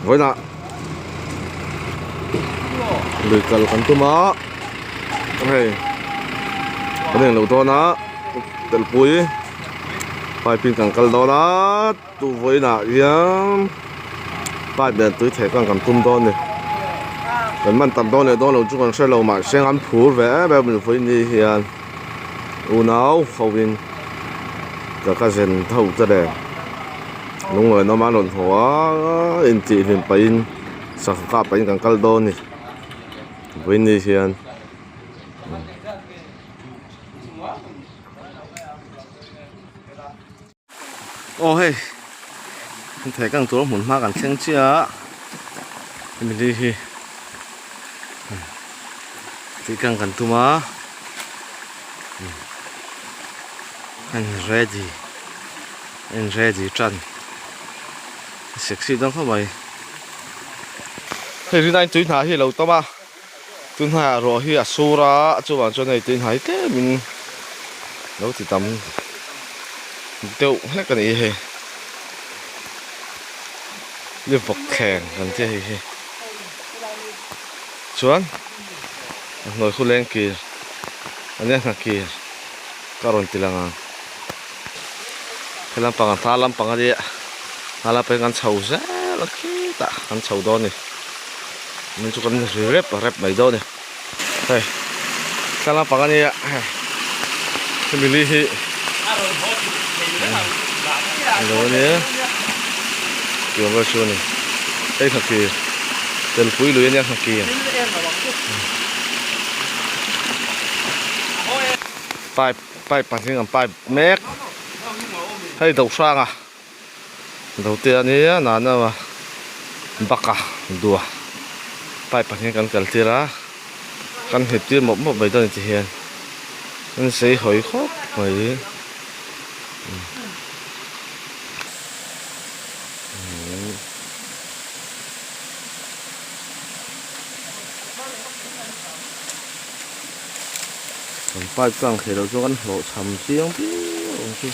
Vawiinah lui kal kan tum a hei kan englo dawn a telpui pipe in kan kal dawn a tu vawiinah hian pipe nen tui theh kang kan tum dawn a ni kan man tam dawn leh dawn loh chu kan hre lo mahse an phur ve em em a ni vawiin ni hian. Unau hovin ka cousin tho te nen lunglawi nawm an rawn haw a intih hlim pahin sangha kah pahin kan kal dawn a ni vawiin hian. Aw hei thei kang tur hmun hma kan thleng chiah a hemi li hi tih kang kan tum a an ready an ready tan sexy dawn khawp mai hei rinai tui hna hi a lo tam a tun hnaiah ruah hi a sur a chuvang chuan hei tui hnai tlem in lo ti tam deuh hlek a ni hei ni vawk thleng kan tia hei hi chuan a hnuai khu leng kir a nia hna kir ka rawn ti lang ang he lampang a hma lampang a nia hma lampang kan chho zel a khitah kan chho dawn a ni. Min chu kan ri rep rep mai dawn a ni hei thla lampang a nia hei hemi li hi alo a nia tiang vel chu a ni hei nghakhi telpui lui a nia nghakhi pipe pipe pahnih an pipe mek hei do hrang a. Do te a nia nana a bak a dua pipe pahnih kan kal tir a kan hnip tir mawp mawp mai dawn a ni ti hian an sei hawi khawp mai. Kan pipe tlang thei lo chu kan hlawh cham chiang viau ang chu.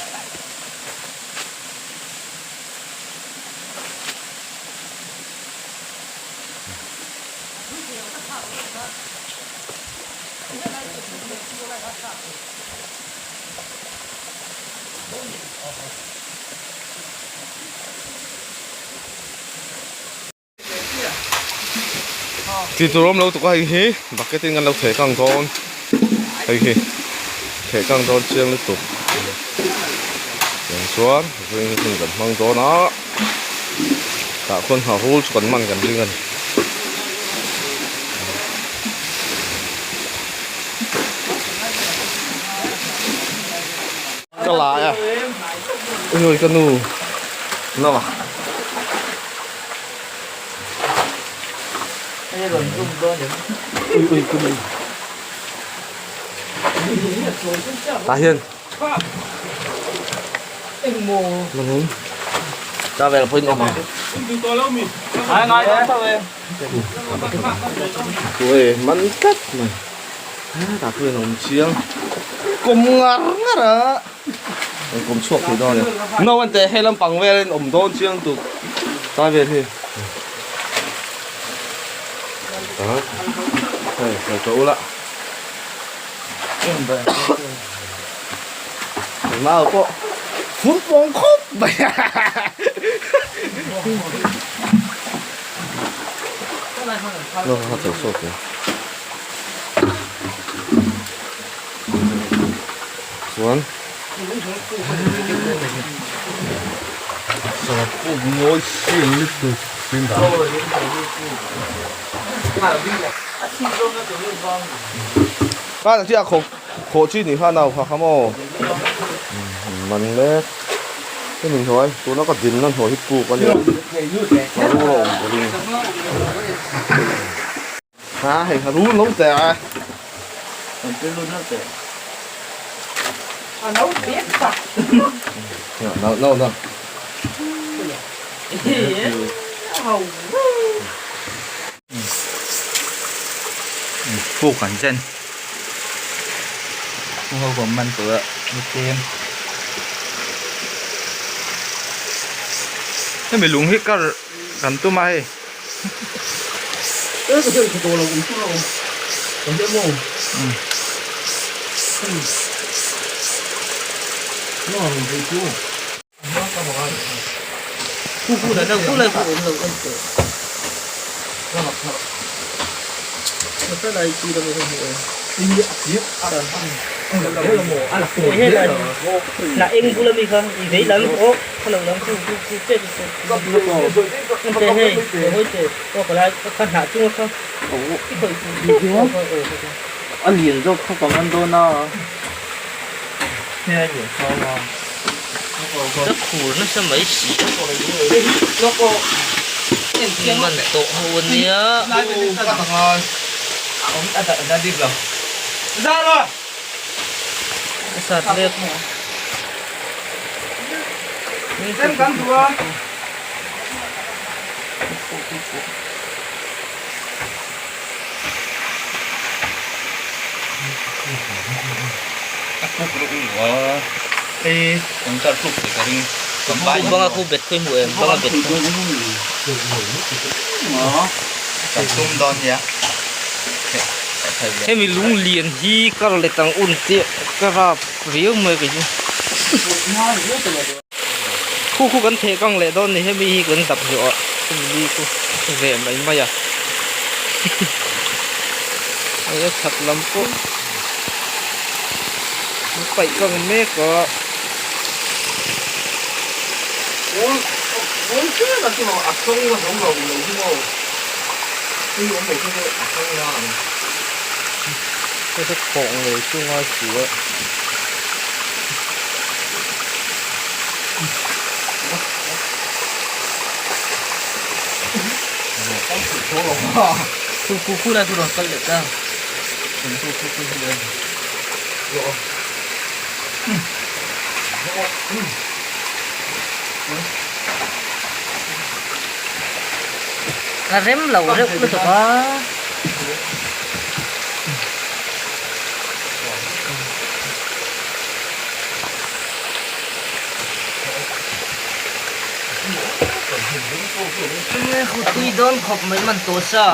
Tih tur awm lo tuk a hei hi bucket in kan lo theh kang dawn hei hi theh kang dawn chiang lutuk tiang chuan ring hi kan hmang dawn a tah khuan ha rul chu kan man kan ring a ni. Ka lai a ui ka nu no ui ui ka nu tah hian ta vel pawhin awm ang ui man tlat mai. Tah pawh hian a awm chiang kawm ngar ngar a an kawm chhuak thei dawn a ni no an teh hei lampang vel in awm dawn chiang tuk tlai vel hi hei hei tawh ula nau pawh fur pawng khawp mai no ha thei sawt e. Chuan Khan chi a khaw khaw chi ni kha nau kha kha maw man mek hemi hnuai tuna ka dinna hnuai hi puk a nia a rul a awm ka ring. Ha hei ha rul lo teh a. Kan tir lut nalh teh. A no bek tak. No no no. Puk an zen. Ho kom man tur a ni tlem. Hemi lung hi kar kan tum a hei. A lian zawk khawp ang an dawn a he a lian khawp a. Ka khur nasa mai si man tawh ho ania. Ka sat lek. Banga khu bet khawi hmu em banga bet kha. Hemi lung lian hi kar let ang un chiah ka rap riau mai kei chu. Khu khu kan theh kang leh dawn ni hemi hi kan dap zawh ah hemi li khu ve mai mai a hei a chhak lam pawh an paih kang mek a. Hei hi khawh ngei chu ngai si a. A rem lo reuh lutuk a. Tui dawn khawp mai man tawh sa.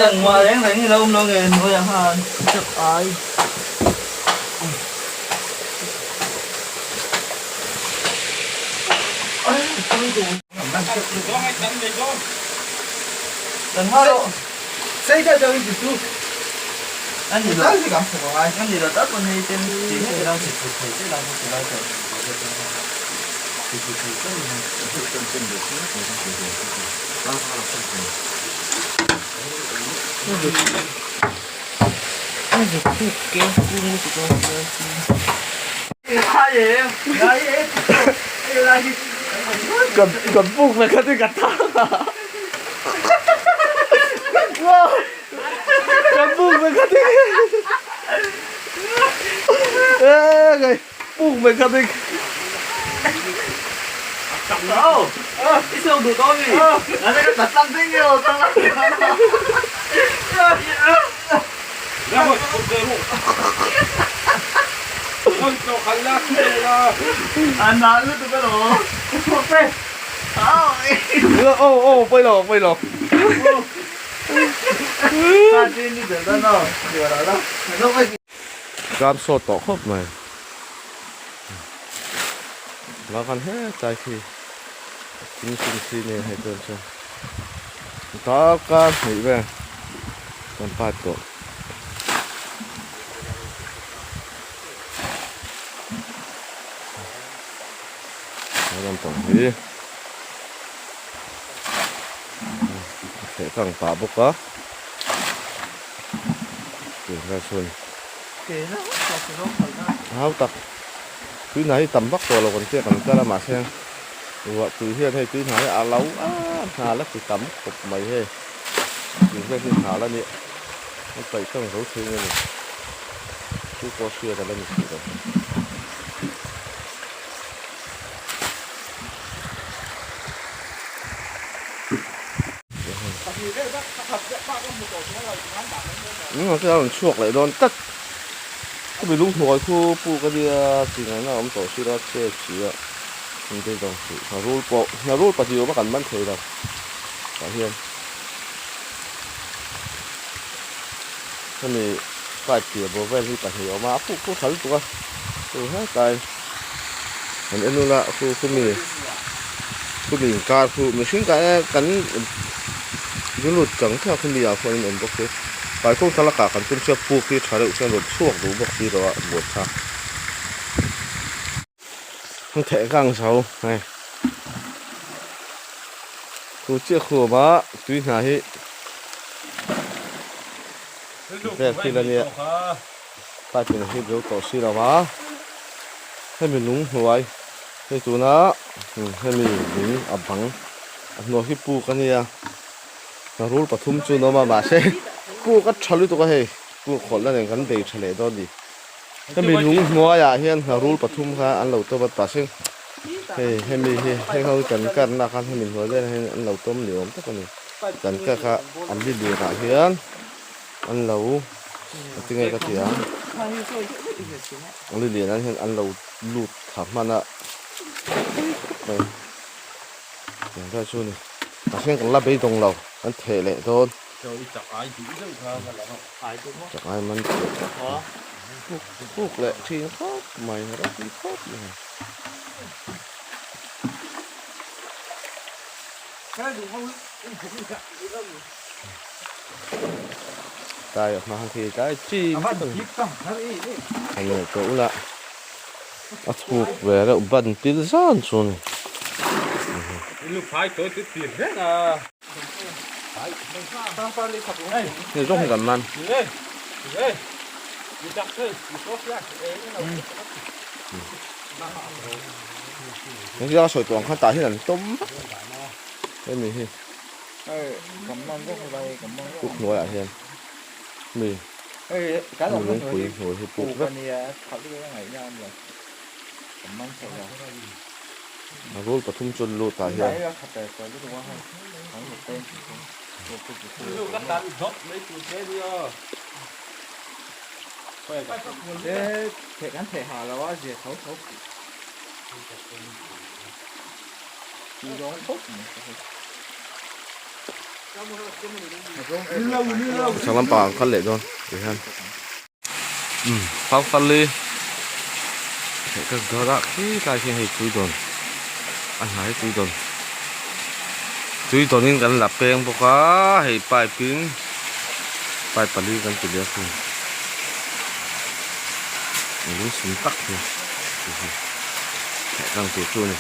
Engmah reng reng i lo awm lo nge hnuaiah khan. Chak ai. Kan puk ve kha chu ka thang a kan puk ve kha chu e puk ve kha chu Ô ô quay lò quay lò. Ram sawt tawh khawp mai. La khan hetlai khi thing chung si nen hei chuan chuan darkar hnih vel kan pat tawh. He lampang hi a feh kang pah bawk a tunah chuan hau tak tui hna hi tam vak tawh lo kan tia kan kal a mahse ruah tui hian hei tui hna hi a lo a hna la ti tam khawp mai hei tui hian hi hna la nia a paih kang zo thei nge ni chu pawh hriat a la ni hrih lo. A rawn chhuak leh dawn tlat khumi lunghnuai khu puk a nia chi ngaihna a awm tawh si lo a che chi a. Min beidawng suh. Hnarul pawh, hnarul pahnih awm a kan man thei lo tah hian. Hemi pipe piah bawr vel hi pahnih awm a, a puk puk tha lutuk a. Chu hetlai kan en ula khu khumi khumi inkar khu mihring kan kan lut chang theuh a khumi ah khuan an awm bawk si. Kaikhawng thlalak ah kan tum sia puk hi tha deuh chuan rawn chhuak duh bawk si lo a buai thlak. An theh kang zo hei chu chiah khu awm a tui hna hi vel thil a nia pipe in a hip zo tawh si lo a hemi lung hnuai hei tuna hemi lung a bang a hnuai hi puk a nia rul pathum chu an awm a mahse puk a tha lutuk a hei puk khawlh na nen kan bei tha leh dawn a ni. Hemi lung hnuaiah hian hnarul pathum kha an lo tawm a mahse hei hemi hi heng ho hi kan karna khan hemi hnuai velah hian an lo tawm ni awm tak a ni kan kar kha an li lianah hian an lo tinge ka ti ang an li lianah hian an lo lut thla hman a mai tiang vel chu a ni mahse kan la beidawng lo kan theh leh dawn. Chak ai man puk puk leh thin khawp mai ropui khawp mai. Tai a hma khi tai chi ani to ula a thuk ve reuh ban pil zan chu ni. Ni zawng kan man. Heng zia sawi tawh ang khan tah hian an tawm vak hemi hi puk hnuaiah hian mi lungpui hnuai hi puk vek. A rul pathum chu an lut ah hian. Chhang lampang an kal leh dawn tihian. Umm Pangpali theih ka dawr ah khi tlai khi hei tui dawn a hnai tui dawn tui dawn in kan la peng bawk a hei pipe in pipe pali kan ti leh a khi lung sum tak hi theih kang tur chu a ni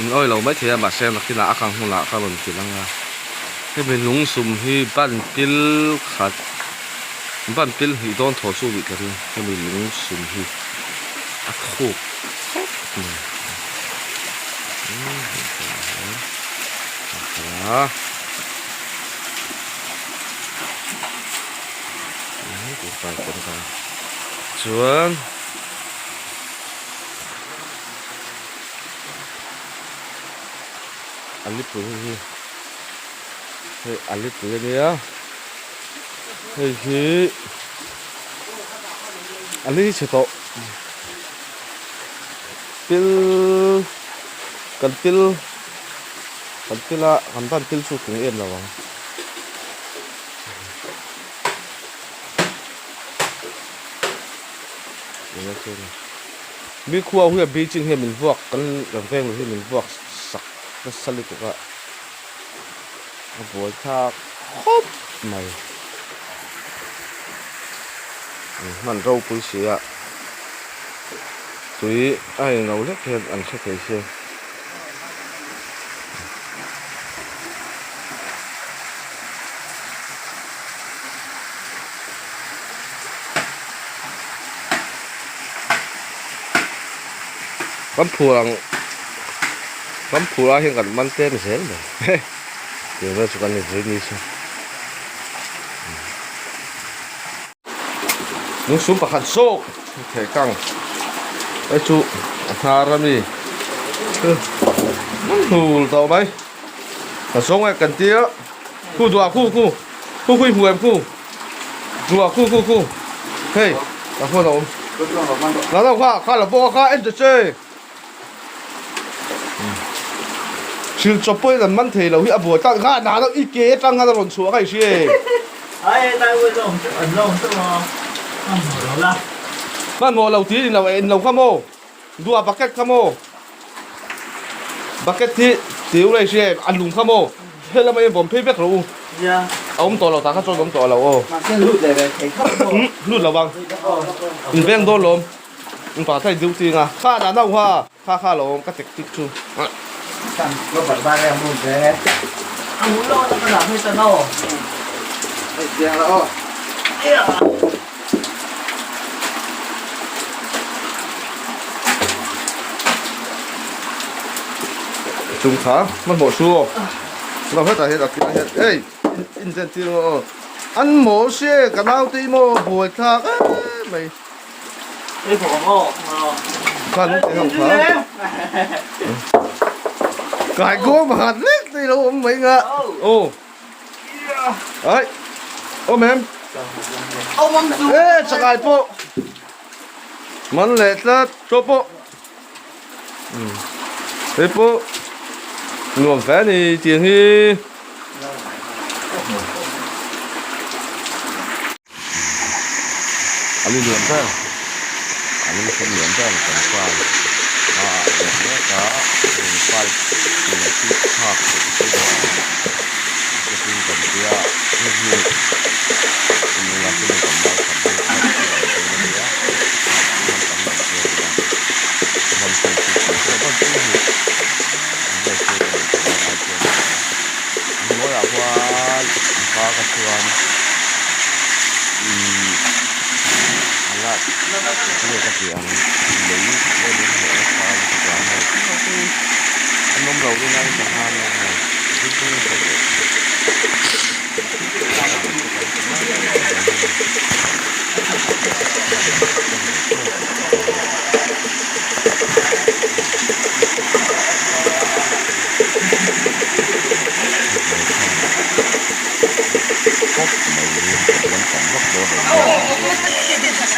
in awih lo maithei a mahse nakinah a kang hunah ka rawn ti lang a. Hemi lung sum hi ban pil khat ban pil hnih dawn thaw chu nih ka ring hemi lung sum hi a thuk khawp mai chuan. A lipui hei hi hei a lipui a nia hei hi a li chhe tawh pil kan pil kan pil a kan ban pil chu tling em lo ang. Mi khua hi a beach in hian min vuak kan kan veng hi min vuak sak nasa lutuk a a buai thlak khawp mai hman ropui si a tui a englo hlek hian an hre thei sia. Kan phur ang kan phur ah hian kan man tlem zel mai tiang vel chu kan ni zui ni chu lungsum pakhat zawk thei kang hei chu a hnar ami hul tawh mai ka zawng e kan tia khu duah khu khu khu khu i hmu em khu. Chua khu khu khu hei ka phone a awm la lo kha kha la bawk a kha en ta che. Hril chawp pawhin an man thei lo hi a buai tak kha na i ke atang khan a rawn chhuah kha i hria e. Hmanhmawh lo tiin in lo en lo kha maw? Dua bucket kha maw? Bucket hi ti ula i hria em? A lung kha maw? Helama hian vawm phei vek rawh u. A awm tawh lo tah kha chuan awm tawh lo aw. Lut lo vang. In veng dawn lawm. In pa kha i duty nga. Kha dah nauh kha. Kha kha lo awm ka tek tik chu. Chung kha hmanhmawh su aw. Lo hetah hian a kilai hian ei in zen tir rawh aw. An mawl sia ka naute i maw buaithlak em mai. Kha lung teh ho kha. Kai gawm pakhat lek te ilo awm mai nga. Aw. Ai. Awm em? E chakai pawh. Man leh tlat chaw pawh. Hei pawh nuam fe a ni tiang hi. A ni lian ber a ni hre lian ber kan chuan a ah leh mek a eng pipe in chu thlak theih te pawh a tin kan tia hei hi in ula chu kan mau khat hi a ti ang dawn a nia chuan kan rawn tia nia van pui chu tih pawh van pui hi an vel chu a nih theih lai chuan a hnuaiah khuan a kar ah chuan ihh a la nge ka tih ang lei vel in hnawh nasa lutuk a hei an awm lo rin a in sangha nen hei zing chho leh khawp mai hi an tam vak dawn lo nia chuan hei theh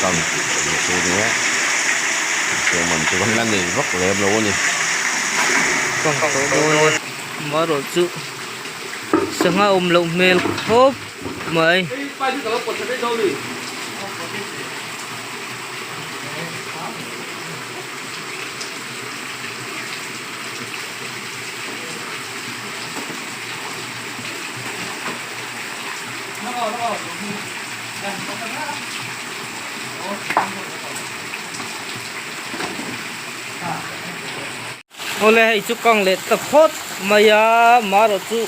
tam chu nia siam man chu kan la nei vak lem lo a ni. Marawh chu sangha awm loh hmel khawp mai. Awle hei chu kang leh ta phawt mai a marawh chu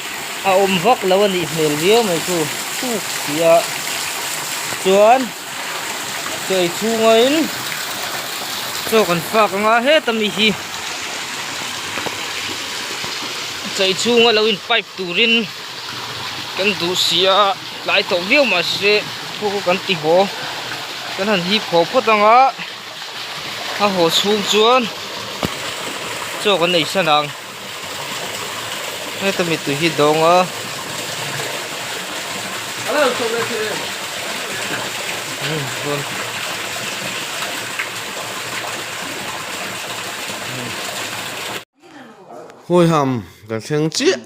a awm vak lo a nih hmel viau mai chu thuk si a chuan chaw ei chhunga in chaw kan fak anga heta mi hi chaw ei chhunga lo in pipe turin kan duh si a tlai tawh viau mahse thu kha kan ti haw kan han hip haw phawt anga a haw chhung chuan chaw kan ei san ang heta mittui hi dawng a Huiham kan thleng chiah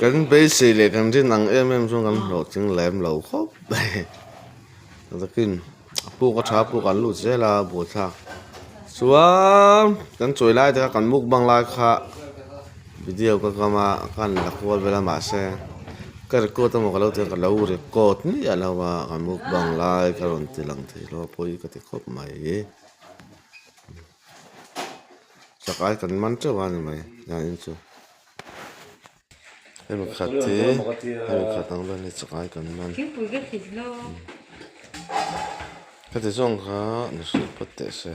kan beisei leh kan rin ang em em chuan kan hlawhtling lem lo khawp mai takin a puk a tha puk an lut zel a buaithlak chuan kan chawi lai te kha kan mukbang lai kha video ka kam a ka han la kual vel a mahse ka record emaw ka lo ti a ka lo record miah lo a kan mukbang lai ka rawn ti lang thei lo a pawi ka ti khawp mai. Chakai kan man teuh a ni mai zanin chu hemi khat hi hemi khat ang vel hi chakai kan man khati zawng kha ni hrilh phawt teh se.